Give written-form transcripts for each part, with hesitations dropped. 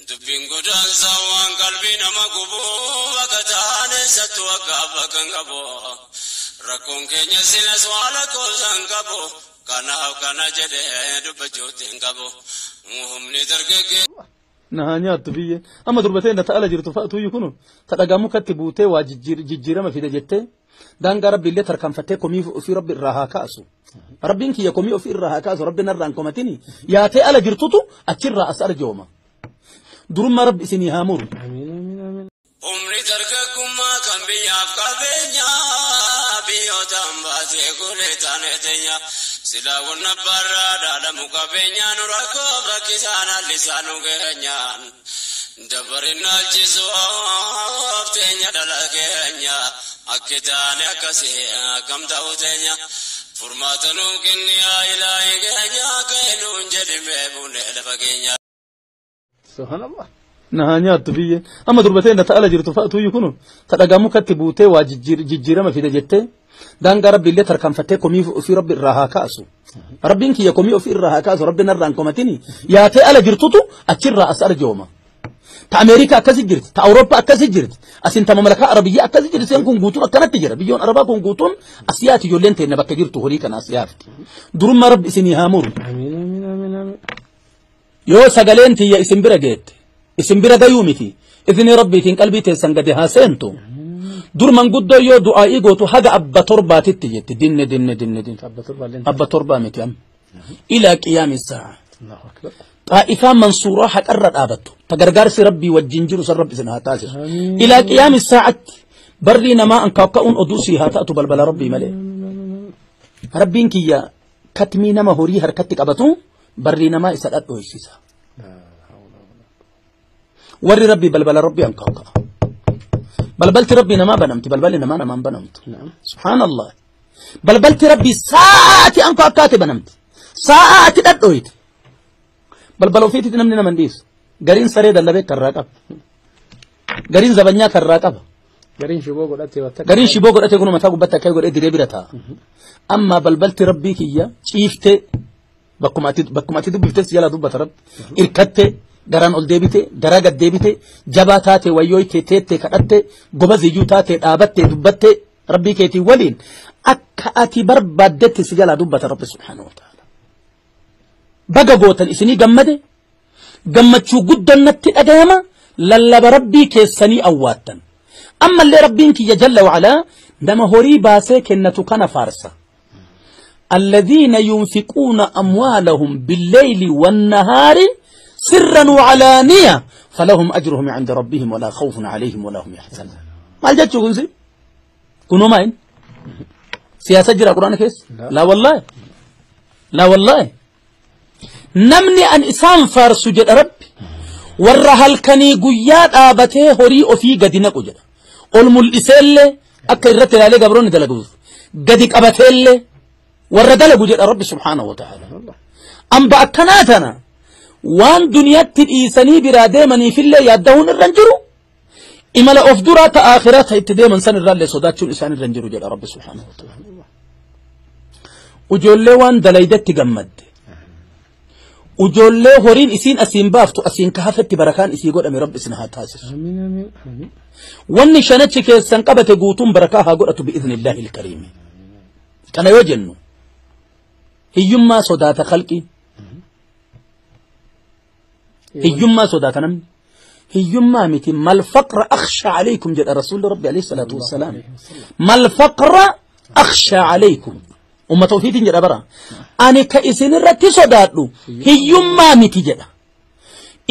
Dubbiin godaansa waan qalbii nama gubu bakka taane sattu akka bakka hin qabu. Rakkoon keenya silas waan lakkoofsa hin qabu. Kanaaf kana jedhee dubbachuutti hin qabu. Humni dargaggee. Na nyaattu biyyeen. Amma durbatee na ta'ala jirtu fa'atu iyyuu kunu ta dhagaa mukatti buutee waa jijjiirama fide jettee daangaa rabbi illee tarkaanfattee komii ofii rabbi irraa haa kaasu. Rabbiin kiyya komii ofii irraa haa kaasu rabbi narraa hin komatini. Yaatee ala jirtutu achirraa as arjooma. Durummaa rabbi isinii haa muru. Humni dargaggummaa kan biyyaaf qabeenya biyyootaan baasee golee taane teenya. Silaa wanna barraa dhaalamu qabeenyaan nu rakkoof rakkisaan allisaan nu geenyaan. Dabarin naalchisuuf teenya dhala keenya akki taane akkasii akkam ta'u teenya. Furmaata nuu kenni haa ilaahi keenya akka nuun jedhimee buunee lafa keenya. Subhanallah. Na nyaattu biyyeen. Amma durbatee na ta'ala jirtu fa'atu iyyuu kunu ta dhagaa mukatti buutee waa jijjiirama fide jettee daangaa rabbi illee tarkaanfattee komii ofii rabbi irraa haa kaasu. Rabbiin kiyya komii ofii irraa haa kaasu rabbi narraa hin komatini. Yaatee ala jirtutu achirraa as arjooma. Ta Ameerikaa akkasi jirti, ta Awurooppaa akkasi jirti, asin ta mamlakaa Arabiyyaa akkasi jirti, seen kun guutuun akkanatti jira. Biyyoon Arabaa kun guutuun as yaati ijoolleen teenna bakka jirtu horii kana as yaafti. Durummaa rabbi isinii haa muru. Amiin amiin amiin amiin. Yoo sagaleen tiyya isin bira geette, isin bira gayuu miti, izni rabbiitiin qalbii teessan gadi haa seentu. Dur manguddoo yoo du'aa'ii gootu haga abba torbaatitti jetti dinne dinne dinne dinne. Abba torbaa illee. Abba torbaa miti amma. Ilaa qiyaami saa'a. Allahu akbar. Xaa'ifaa mansuuraa haqarra dhaabattu. Ta gargaarsi rabbii wajjin jiru san rabbi isin haa taasisu. Ilaa qiyaami saa'atti barrii namaa ankaakka'uun oduu sii haa ta'atu balbala rabbii malee. Rabbiin kiyya katmii nama horii harkatti qabatu barrii namaa isa dhadhooysisa. Warri rabbii balbala rabbii ankaakka'a. Balbalti rabbii namaa banamti balballi namaa namaan banamtu. Subhaanallah. Balbalti rabbii sa'aati ankaakkaate banamti. Sa'aati dhadhooyte. Balbala ofiititti namni nama hin dhiisu. Gariin saree dallabee karraa qaba. Gariin zabanyaa karraa qaba. Gariin shiboo godhatee bakka. Gariin shiboo godhatee kun mataa gubbatti akka godhee diree bira taa'a. Amma balbalti rabbii kiyya ciiftee bakkuma ati dubbiftee si jalaa dubbata rabbi. Irkattee garaan ol deebite garaa gad deebite jabaa taate wayyooyte teette kadhatte gobaziyyuu taate dhaabatte dubbatte rabbii keetii waliin akka ati barbaaddetti si jalaa dubbata rabbi subhaanahu wa ta'ala. Baga gootan isinii gammade gammachuu guddaan natti dhagahama lallaba rabbii keessanii awwaattan. Ammallee rabbiin kiyya jalla wa'alaa nama horii baasee kennatu kana faarsa. Alladhiina yunfiquuna amwaalahum billeyli wannahaari sirran wa'alaaniya falahum ajruhum inda rabbihim walaa khawfun alayhim walaa hum yaxzanun. Maal jechuu kun si? Kunoo maal? Siyaasa jira quraana keessa? Laa wallaahi. Laa wallaahi. Namni an isaan faarsu jedha rabbi warra halkanii guyyaa dhaabatee horii ofii gadi naqu jedha. Ol mul'iseellee akka irratti ilaalee gabroonni dalaguuf gadi qabateellee warra dalagu jedha rabbi subhaanahu wa ta'ala. Amba akkanaa tana waan duniyaatti dhiisanii biraa deemaniifillee yaaddahuun irra hin jiru. Imala of duraa ta akhiraa ta itti deeman san irraallee sodaachuun isaan irra hin jiru jedha rabbi subhaanahu wa ta'ala. Ijoollee waan dalaydetti gammadde. Ijoollee horiin isiin asiin baaftu asiin ka hafetti barakaan isii godhame rabbi isin haa taasisu. Amiin amiin amiin. Wanni shanachi keessan qabate guutuun barakaa haa godhatu bi'iznillaahi ilkariimi. Kana yoo jennu hiyyummaa sodaata khalqii. Hiyyummaa sodaata namni. Hiyyummaa miti mal faqra akhsha alaykum jedha rasuulli rabbi alayhi salaatu wassalaam. Mal faqra akhsha alaykum. Ummata ofiitiin jedha bara. Ani ka isinirratti sodaadhu hiyyummaa miti jedha.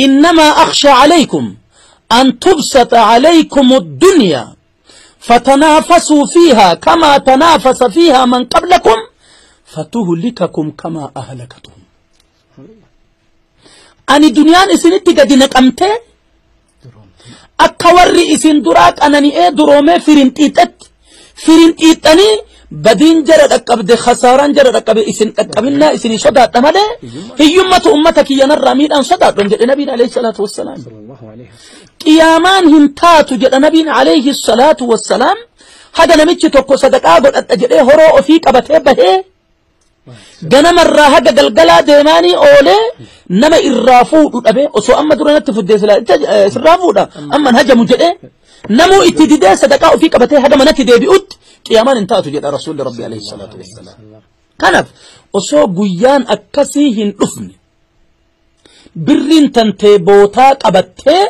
Innamaa akhsha alaykum an tubsata alaykum ad-dunya fatanaafasuu fiihaa kamaa tanaafasa fiihaa man qablakum fatuhlikakum kamaa ahlakatuhum. Ani duniyaan isinitti gadi naqamtee akka warri isin duraa qanani'ee duroomee firinxiixetti firinxiixanii badiin jara dhaqqabde khasaaraan jara dhaqqabe isin dhaqqabinnaa isinii sodaadha malee hiyyummatu ummata kiyyanarraa miidhaan sodaadhon jedhe nabiin alayhi salaatu wassalaam. Sallallahu alayhi wasallam. Qiyaamaan hin taatu jedha nabiin alayhi salaatu wassalaam. Haga namichi tokko sadaqaa godhadha jedhee horoo ofii qabatee bahee Ganamarraa haga galgalaa deemaanii oolee nama irraa fuudhu dhabee, osoo amma dura natti fuddee silaa sirraa fuudha, amman hajamu jedhee namuu itti didee sadaqaa ofii qabatee haga manatti deebi'utti qiyaamaan hin taatu jedha Rasuulli Rabbi alayhi salaatu wassalaam. Kanaaf osoo guyyaan akkasii hin dhufne, birriin tantee bootaa qabattee